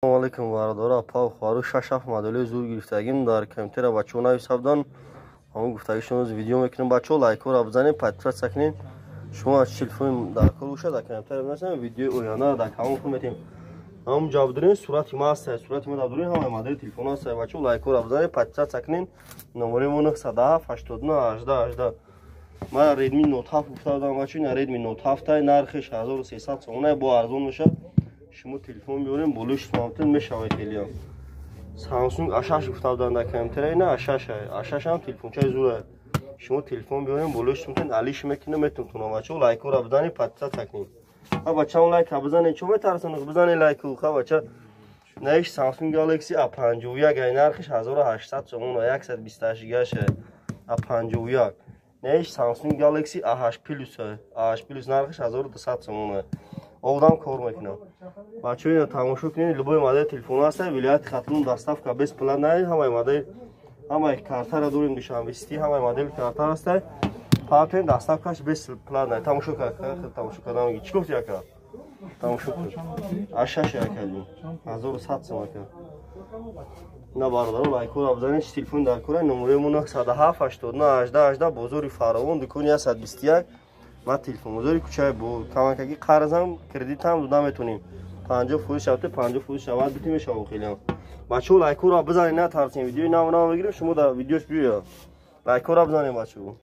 Салому алейкум, бародаро, апа, хоҳару. Шаш ҳафт модели зур гирифтагим. Дар компютера бачаҳо нависа будан, ҳамон гуфтагишон видео мекунем. Бачаҳо, лайкҳоро бизанед, подписаться кунед. Шумо аз телефони дар кор бошад, дар компютера бинасем, видеои оянда дар канал хун метем. Ҳамон ҷавоб дорем, сурати ма ҳаста, сурати ма дар дорем, ҳамаи модели телефон ҳаста. Бачаҳо, лайкҳоро бизанед, подписаться кунед. Номери мо 907 89 18 18. Ман Redmi Note 7 гуфта будам, бачаҳо, ина Redmi Note 7, нархиш 1300 сомона, бо арзон мешавад. Шумо телефон биёрем, болои шумоатон мешавад хелиам. Samsung A6 гуфта буданд дар компютера, ина A6, A6 ҳам телефончаи зура. Шумо телефон биёрем, болои шумоатон алиш мекунем, метонтонам. Бачаҳо, лайкҳоро бизанед, подписаться кунед. Ха, бачаам, лайка бизанед, чо метарсанд? Бизанед лайку. Ха, бача, наиш Samsung Galaxy A51 ай, нархиш 1800 сомон, 128 гигаш A51. Наиш Samsung Galaxy A8 Plus, A8 Plus нархиш 1200 сомон, одам кор мекунам. Бачаҳо, ина тамошо кунед, любой модели телефон ҳаста, вилояти Хатлон доставка бесплатная, ҳамаи модел, ҳамаи картара дорем, Душанбе Сити, ҳамаи модели карта ҳаста, патен доставкаш бесплатная. Тамошо кар, тамошо кардам. Чӣ гуфти, ака? Тамошо кун. А6 акаҷон, 1100 сом, ака. На, бародаро, лайкҳоро бизанед, телефон дар кора. Номерои мо 907 89 18 18, бозори Фаровон, дукони 121. Ма телефон бозори кӯчаи бо камакаги қарзам, кредитам дода метонем. 50% шавад, 50% шавад, бити мешавад хелиам. Бачаҳо, лайкҳоро бизанед, натарсем, видеои нав нав мегирем, шумо дар видеош биёяд. Лайкҳоро бизанед, бачаҳо.